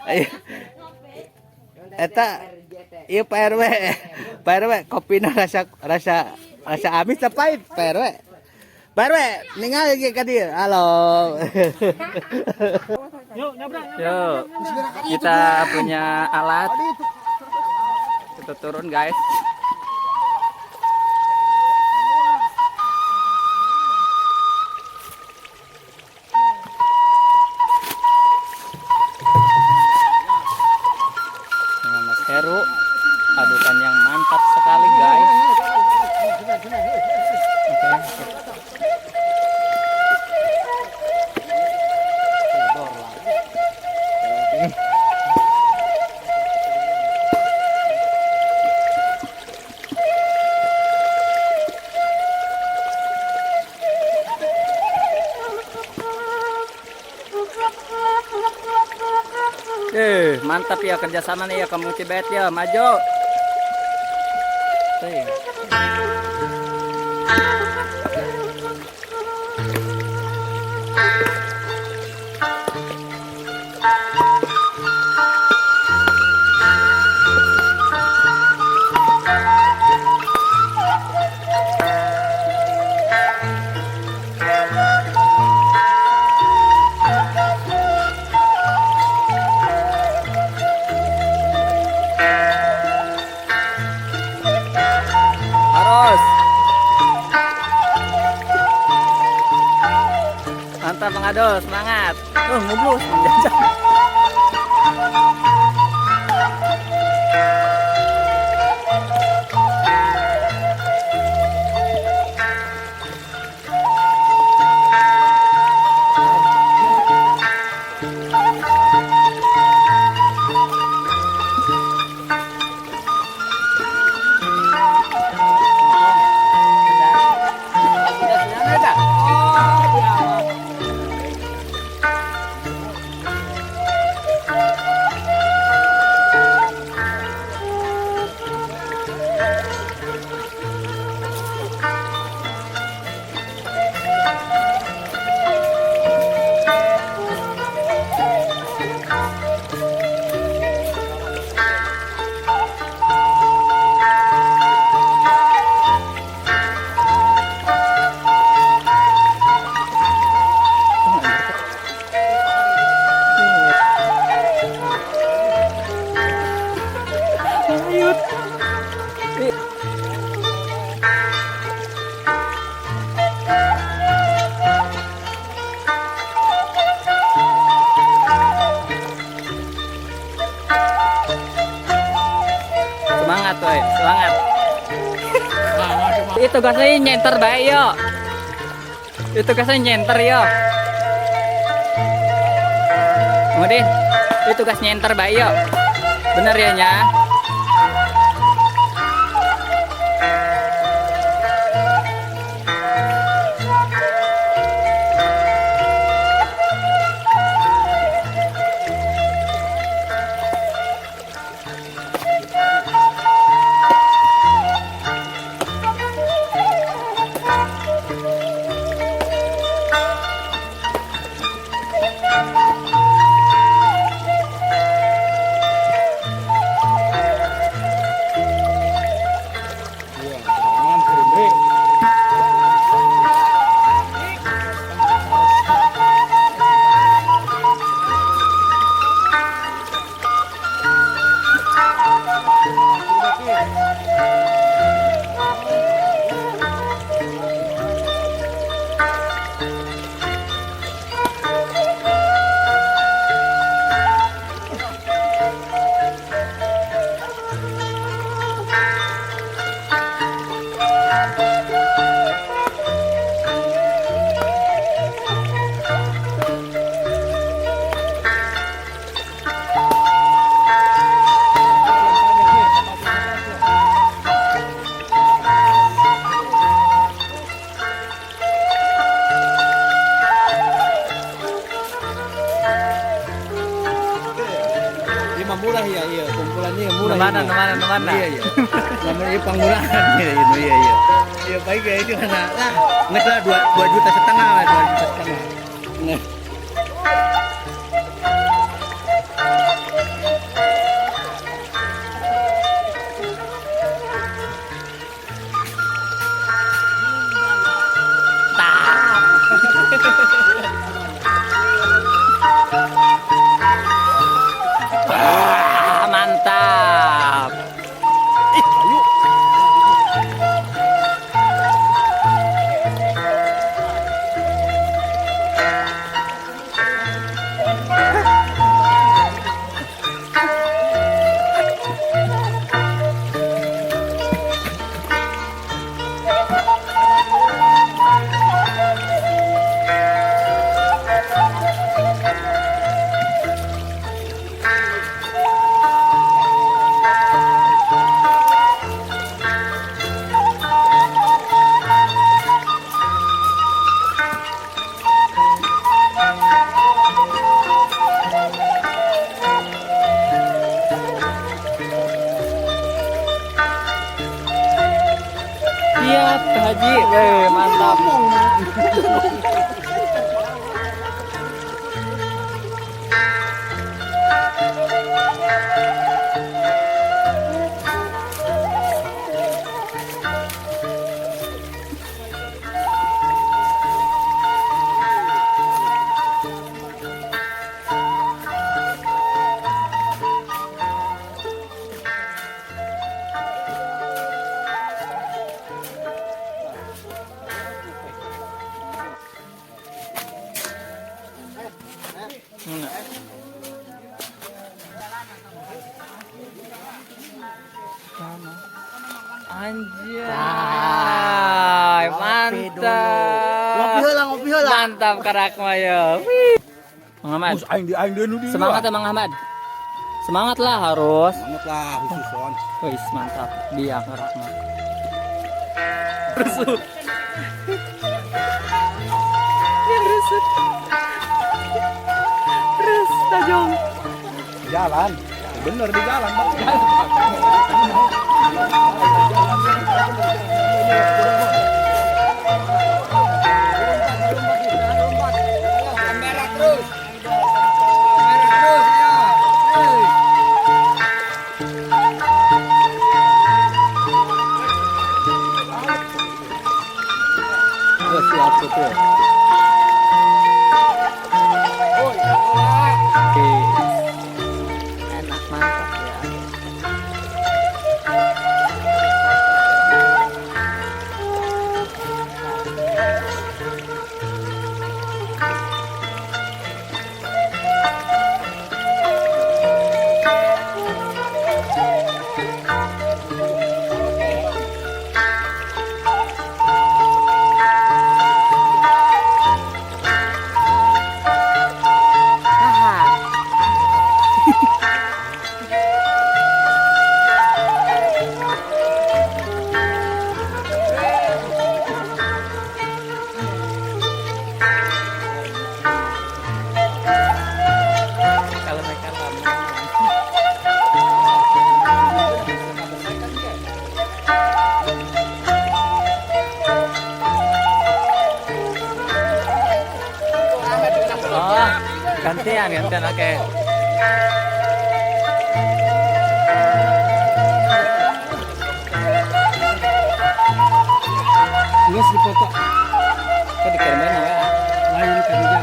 Ayo. Eta ieu Pak RW. Pak RW kopina rasa rasa rasa amis teh pahit Pak RW. Pak RW ningali ge ka dieu. Halo. Yuk, kita punya alat. Kita turun, guys. Dengan Mas Heru, adukan yang mantap sekali, guys. Oke. Mantap ya kerjasama nih ya kamu Cibet ya, maju. Tuh. Harus. Mantap Bang Adol, semangat. Oh, ngobrol menjajah. Semangat, woy, semangat. Itu gasnya nyenter bae yo. Itu gasnya nyenter yo. Kemudian itu gas nyenter bae yo. Bener ya nya? Ini mah murah ya, iya. Kumpulannya yang murah. Mana, ini. mana, mana? Iya, iya. Namanya iya pangurahan iya, iya, iya, iya. Iya, baik ya itu karena lah, nggak lah 2,5 juta lah, 2,5 juta. Nah. Haji. Weh, mantap. Anjay, mantap. Ngopi heula, ngopi heula. Mantap karak mah yo. Wih. Mang Ahmad. Aing di aing deui nu di. Semangat ya Mang Ahmad. Semangat lah harus. Semangat lah khususon. Wih, mantap. Dia karak mah. Rusuh. Ya rusuh. Terus tajong. Jalan. Bener di jalan, Bang. Merah terus. Merah terus ya. Hei. Tuh, siap tuh. Oke. Enak mantap ya. Kalau mereka lama. Oh, gantian, gantian, oke. Geus dipoto. Kok dikirim ya? Lain ka dinya.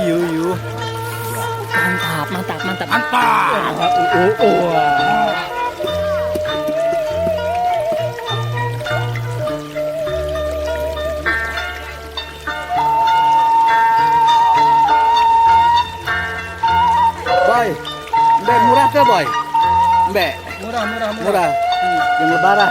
Iyo, iyo. Mantap, mantap, mantap. Mantap. Oh, oh, oh. Boy. Mbak murah ke, Boy? Mbak, Murah, murah, murah. Yang lebaran.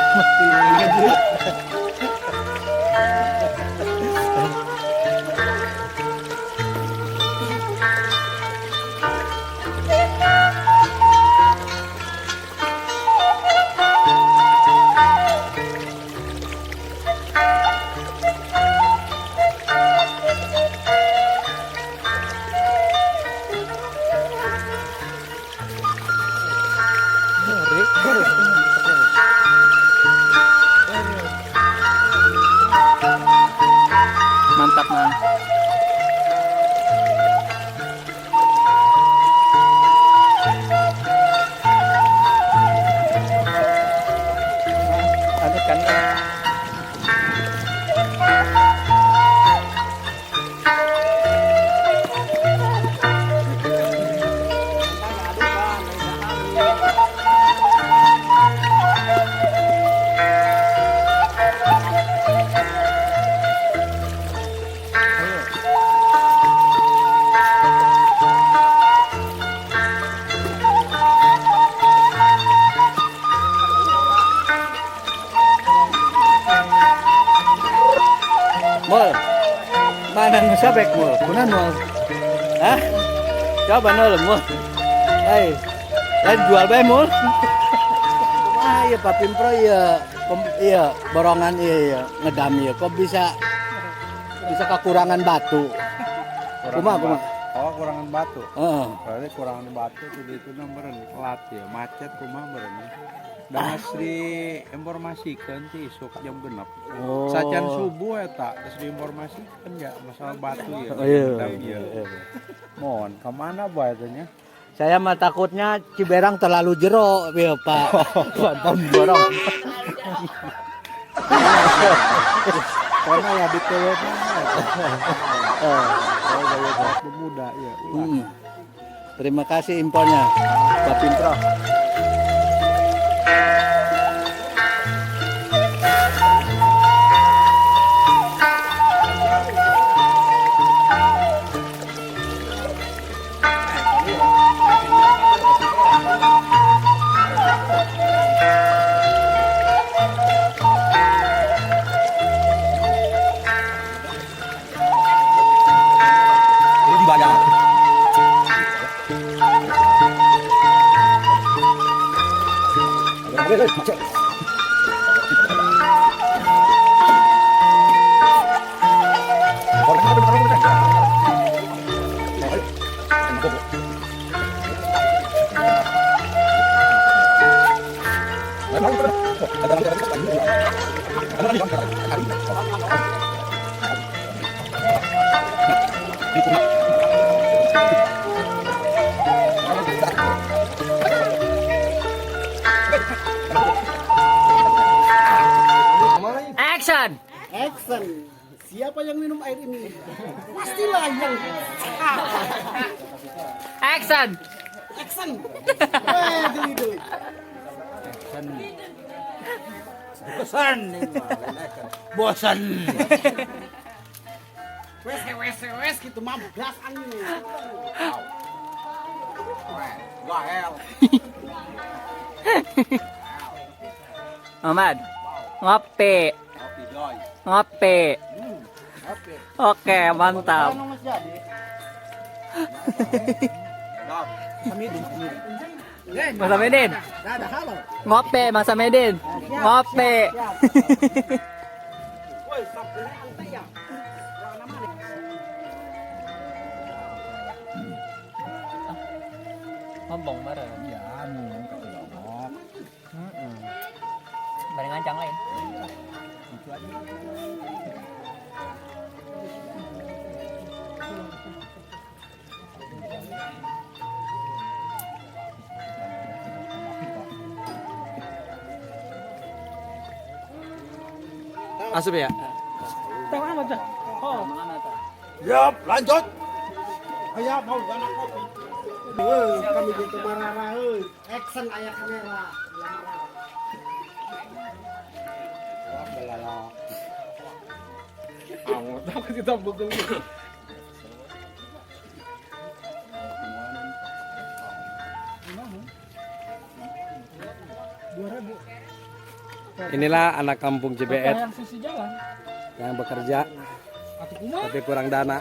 Mul. Mana nu sobek, Mul? Kunaon, Mul? Hah? Coba nol, Mul. Hei. Lain jual bae, Mul. Wah, iya Pak Pimpro iya, iya borongan iya, iya ngedam iya. Kok bisa bisa kekurangan batu? Kumaha kumaha? Oh, kurangan batu. Heeh. Berarti kurangan batu tidak itu nomor telat ya, macet kumaha meureun. Da geus diinformasikeun ti isuk jam 6. Oh. Sacan subuh eta geus diinformasikeun ya masalah batu ya. Oh, iya. Ngedam ieu. Mohon kemana bae teh nya? Saya mah takutnya Ciberang terlalu jero, ya Pak. Pak borong. Karena ya di telepon. Oh, gaya pemuda ya. Ulah. Terima kasih infonya, Pak Pimpro. Dibayar. Action. Action. Siapa yang minum air ini? Pastilah yang Action. action. Weh, geli geli. Bosan. Bosan. Wes wes wes gitu mablas angin. Muhammad. Ngopi. Ngopi. Oke, mantap. Mas Amedin. Ngopi, Mas Amedin. Ngopi. Ngomong bareng. Ya, ngomong ke kelompok. Bareng ngancang lain. Asup ya? Yap, lanjut. Ayo mau anak kopi. Hei, kami gitu marah hei. Action ayah kamera. Inilah anak kampung Cibeet yang bekerja tapi kurang dana.